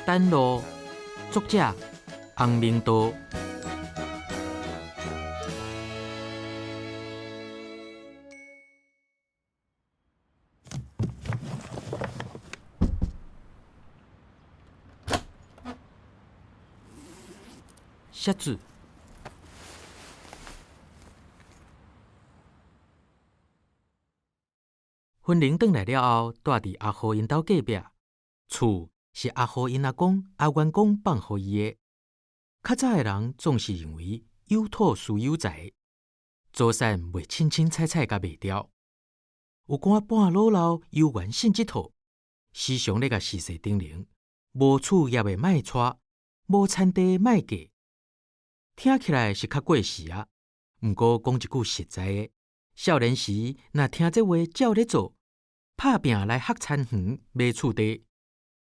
等路，作者洪明道。写字。芬玲转来了后，住伫阿豪𪜶兜隔壁，厝是阿豪𪜶阿公阿元公放予伊的。较早的人总是认为有土斯有财，祖产袂凊凊彩彩共卖掉。有关半老老有缘信这套，时常咧共逝世叮咛：无厝业的莫娶，无田地莫嫁。听起来是较过时啊，毋过讲一句实在的，少年时若听这话照咧做，拍拚来学田园买厝地，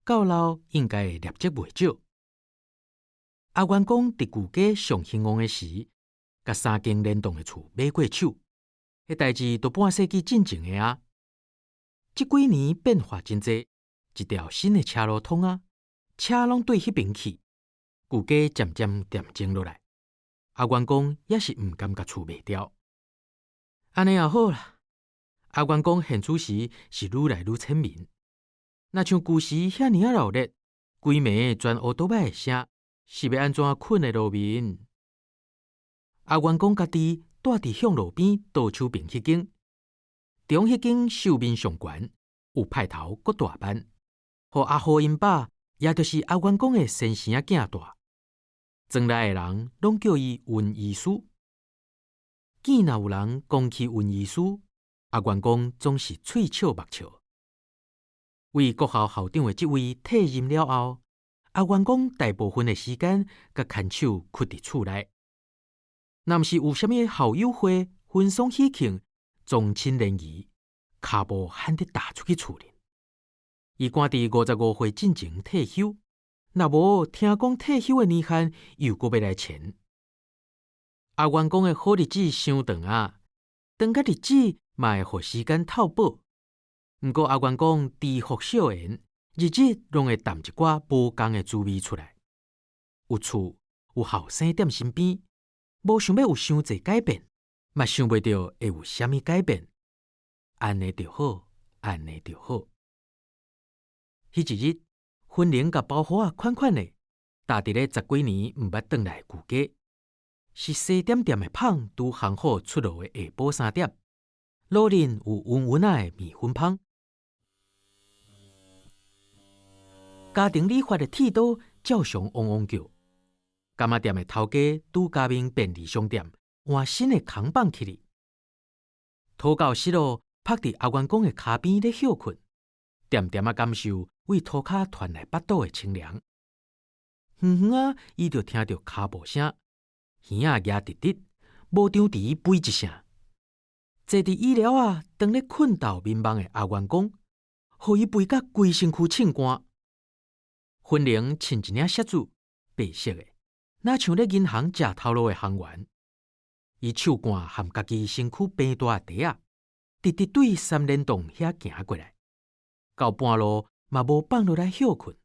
到老应该会掠积袂少。阿元公伫旧家上兴旺的时，共三间连栋的厝买过手，彼代志都半世纪进前的啊。这几年变化真济，一条新的车路通啊，车拢对彼边去，旧家渐渐恬静落来。阿元公也是毋甘共厝卖掉，按呢也好啦。阿元公现此时是愈来愈浅眠，若像旧时遐尔仔闹热，规暝全乌多摆的声，是欲按怎睏会落眠？阿元公家己蹛伫向路边倒手边彼间，中彼间寿面上悬，有派头阁大班，予阿豪𪜶爸，也就是阿元公的先生仔囝蹛。庄内的人拢叫伊温医师。见若有人讲起温医师，阿元公总是喙笑目笑。为国校校长的职位退任了后，阿元公大部分的时间佮牵手圇伫厝内。若毋是有啥物校友会、婚丧喜庆、宗亲联谊，跤步罕得踏出去厝里。伊赶伫55岁进前退休。若无听讲退休的年限又阁欲来前，阿元公的好日子伤长啊，长甲日子嘛会予时间透薄。毋过阿元公知福惜缘，日日拢会澹一寡无仝的滋味出来。有厝有后生踮身边，无想欲有伤济改变，嘛想袂著会有啥物改变。按呢就好，按呢就好。彼一日。芬玲共包袱仔款款的，踏伫咧十几年毋捌转来旧家，是西点店的麭拄烘好出炉的下晡三点，路面有温温仔的面粉香。家庭理发的剃刀照常嗡嗡叫，柑仔店的头家拄加盟便利商店，换新的扛棒起哩。土狗失落，趴伫阿元公的跤边咧歇睏，恬恬仔感受。为涂跤传来腹肚的清凉，远远仔，伊就听著跤步声，耳仔举直直，无张持吠一声。坐伫椅了仔，当咧困斗眠梦的阿元公，予伊吠甲规身躯凊汗。芬玲穿一领恤子，白色的，若像咧银行食头路的行员。伊手腕含家己身躯平大的袋仔，直直对三连栋遐行过来，到半路。嘛无放落来歇睏，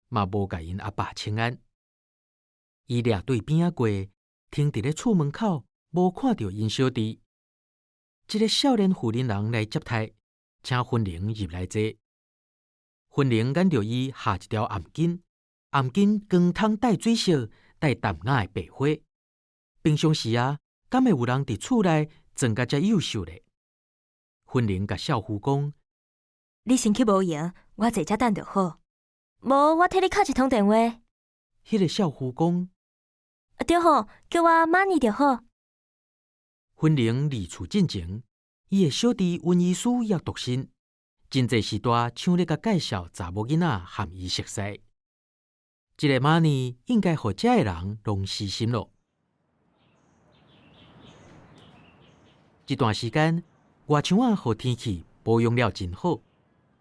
嘛无共𪜶阿爸请安。伊掠对边仔过，停伫咧厝门口，无看著𪜶小弟。一个少年妇人人来接待，请芬玲入来坐。芬玲眼著伊下一条頷巾，頷巾光通带水色、带淡雅的白花。平常时啊，敢会有人伫厝内装甲遮幼秀咧？芬玲共少妇讲。你先去无闲，我坐遮等就好。无，我替你敲一通电话。彼个少妇讲：对吼，叫我玛妮就好。芬玲离厝进前，伊的小弟温医师犹独身，真济时代抢咧共介绍查某囡仔和伊熟似。这个玛妮应该予遮的人拢死心咯。这段时间，外墙仔予天气保养了真好。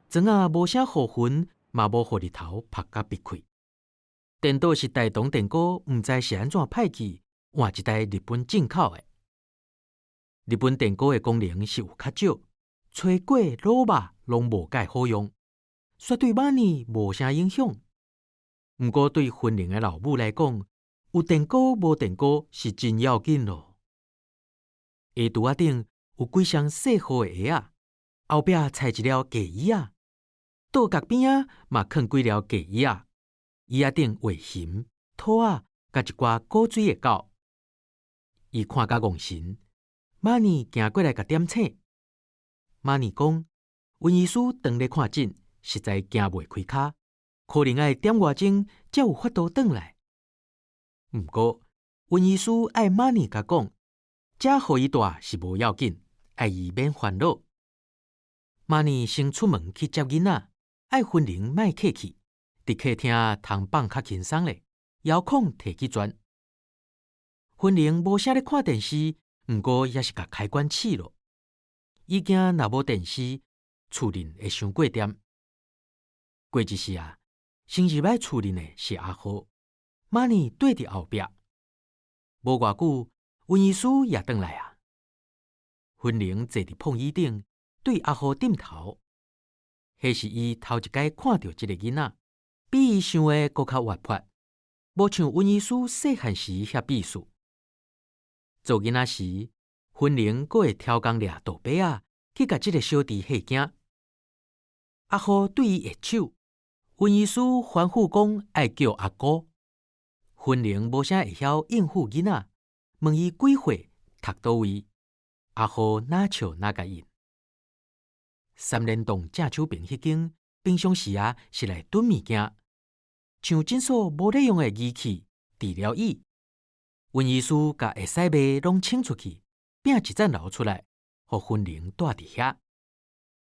庄仔无啥雨云，嘛无予日头曝甲逼气。颠倒是大同电锅，毋知是按怎歹去，换一台日本进口的。日本电锅的功能是有较少，炊粿、卤肉拢无介好用，煞对玛妮无啥影响。毋過對芬玲的老母來講，有電鍋無電鍋是真要緊囉。鞋櫥仔頂有幾雙細號的鞋仔，後壁裁一粒假椅仔，桌角邊仔嘛囥幾粒假椅仔，椅仔頂畫熊、兔仔，佮一寡古錐的狗。伊看甲戇神，瑪妮行過來共點醒。瑪妮講，溫醫師當咧看診，實在行袂開跤，可能愛點外鐘才有法度轉來。毋過，溫醫師愛瑪妮共講，遮予伊蹛是無要緊，愛伊免煩惱。瑪妮先出門去接囡仔，愛芬玲莫客氣，佇客廳通放較輕鬆咧，遙控提去轉。芬玲無啥咧看電視，毋過也是共開關試囉。伊驚若無電視，厝裡會傷過恬。過一時啊，先入來厝裡的是阿浩，瑪妮綴佇後壁。無偌久，溫醫師也轉來啊。芬玲坐佇膨椅頂，對阿浩點頭。彼是伊頭一擺看著這个囡仔，比伊想的閣較活潑，無像溫醫師細漢時遐鄙視。做囡仔時，芬玲閣會挑工掠杜白仔去共這个小弟嚇驚。阿浩對伊揮手，溫醫師吩咐講愛叫阿姑。芬玲無啥會曉應付囡仔，問伊幾歲，讀佗位，阿浩若笑若共應。三連棟正手爿彼間，平常時啊是來囤物件，像診所無咧用的儀器、治療椅。溫醫師共會使賣攏清出去，摒一層樓出來，予芬玲蹛佇遐。